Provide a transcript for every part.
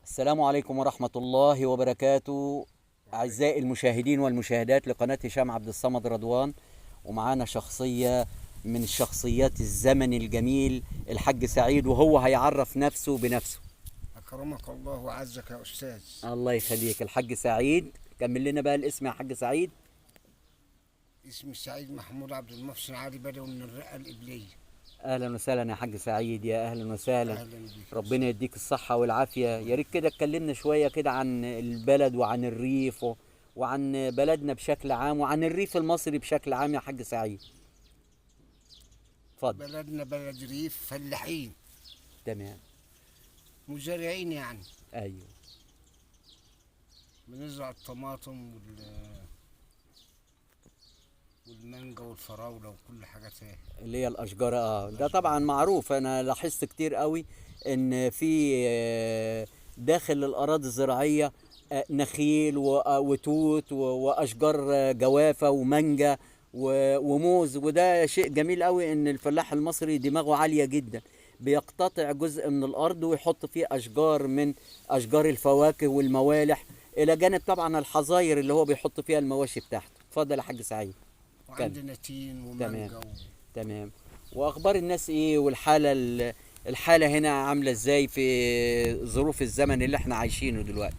السلام عليكم ورحمة الله وبركاته. أعزائي المشاهدين والمشاهدات لقناة هشام عبد الصمد رضوان، ومعانا شخصية من الشخصيات الزمن الجميل، الحاج سعيد، وهو هيعرف نفسه بنفسه. أكرمك الله وعزك يا أستاذ. الله يخليك الحاج سعيد، كمل لنا بقى الاسم يا حاج سعيد. اسمي سعيد محمود عبد المحسن علي بدوي من الرقة الإبلية. أهلا وسهلا يا حاج سعيد، يا أهلا وسهلا. أهلا بك. ربنا يديك الصحة والعافية. يا ريت كده اتكلمنا شوية كده عن البلد وعن الريف وعن بلدنا بشكل عام وعن الريف المصري بشكل عام يا حاج سعيد. اتفضل. بلدنا بلد ريف، فلاحين. تمام. مزارعين يعني. ايوه. بنزرع الطماطم والمانجا والفراولة وكل حاجة تاني اللي هي الأشجار. ده طبعا معروف. أنا لاحظت كتير قوي إن في داخل الأراضي الزراعية نخيل وتوت وأشجار جوافة ومانجا وموز، وده شيء جميل قوي إن الفلاح المصري دماغه عالية جدا، بيقتطع جزء من الأرض ويحط فيه أشجار من أشجار الفواكه والموالح، إلى جانب طبعا الحظاير اللي هو بيحط فيها المواشي بتاعته. اتفضل يا حاج سعيد. وعندنا تين ومانجا. تمام. واخبار الناس ايه، والحالة الحالة هنا عامله ازاي في ظروف الزمن اللي احنا عايشينه دلوقتي؟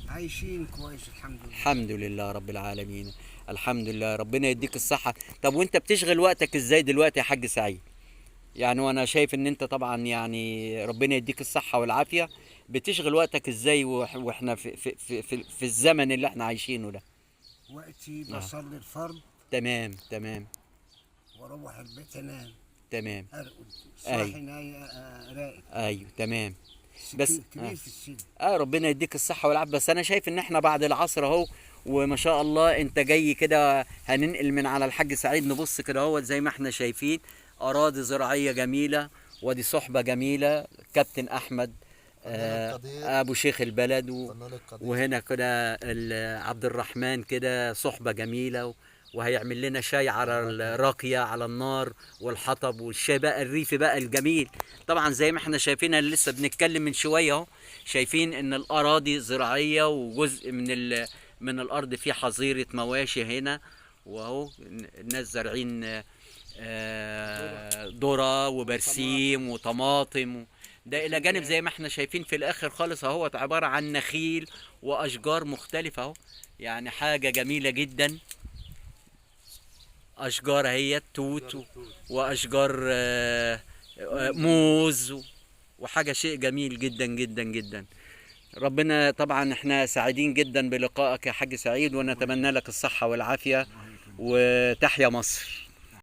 عايشين كويس الحمد لله. الحمد لله رب العالمين، الحمد لله، ربنا يديك الصحة. طب وانت بتشغل وقتك ازاي دلوقتي يا حاج سعيد؟ يعني وانا شايف ان انت طبعا يعني ربنا يديك الصحة والعافية، بتشغل وقتك ازاي واحنا في في في في, في الزمن اللي احنا عايشينه ده؟ وقتي بصلي الفرض. تمام تمام. واروح البيت انام. تمام. ارقد صاحي نايم راقد. ايوه تمام. بس كبير في السن. ربنا يديك الصحة والعافية. بس انا شايف ان احنا بعد العصر اهو، وما شاء الله انت جاي كده. هننقل من على الحاج سعيد، نبص كده اهو زي ما احنا شايفين اراضي زراعية جميلة، وادي صحبة جميلة، كابتن احمد ابو شيخ البلد، وهنا كده عبد الرحمن كده صحبة جميلة، وهيعمل لنا شاي على الراقية على النار والحطب، والشاي بقى الريفي بقى الجميل. طبعا زي ما احنا شايفين، اللي لسه بنتكلم من شوية اهو، شايفين ان الاراضي زراعية وجزء من الارض فيه حظيرة مواشي هنا، واهو الناس زارعين ذرة وبرسيم وطماطم. ده الى جانب زي ما احنا شايفين في الاخر خالص اهو عبارة عن نخيل واشجار مختلفة اهو، يعني حاجة جميلة جدا. اشجار اهي توت واشجار موز وحاجه شيء جميل جدا جدا جدا. ربنا طبعا احنا سعيدين جدا بلقائك يا حاج سعيد، ونتمنى لك الصحة والعافية، وتحيا مصر.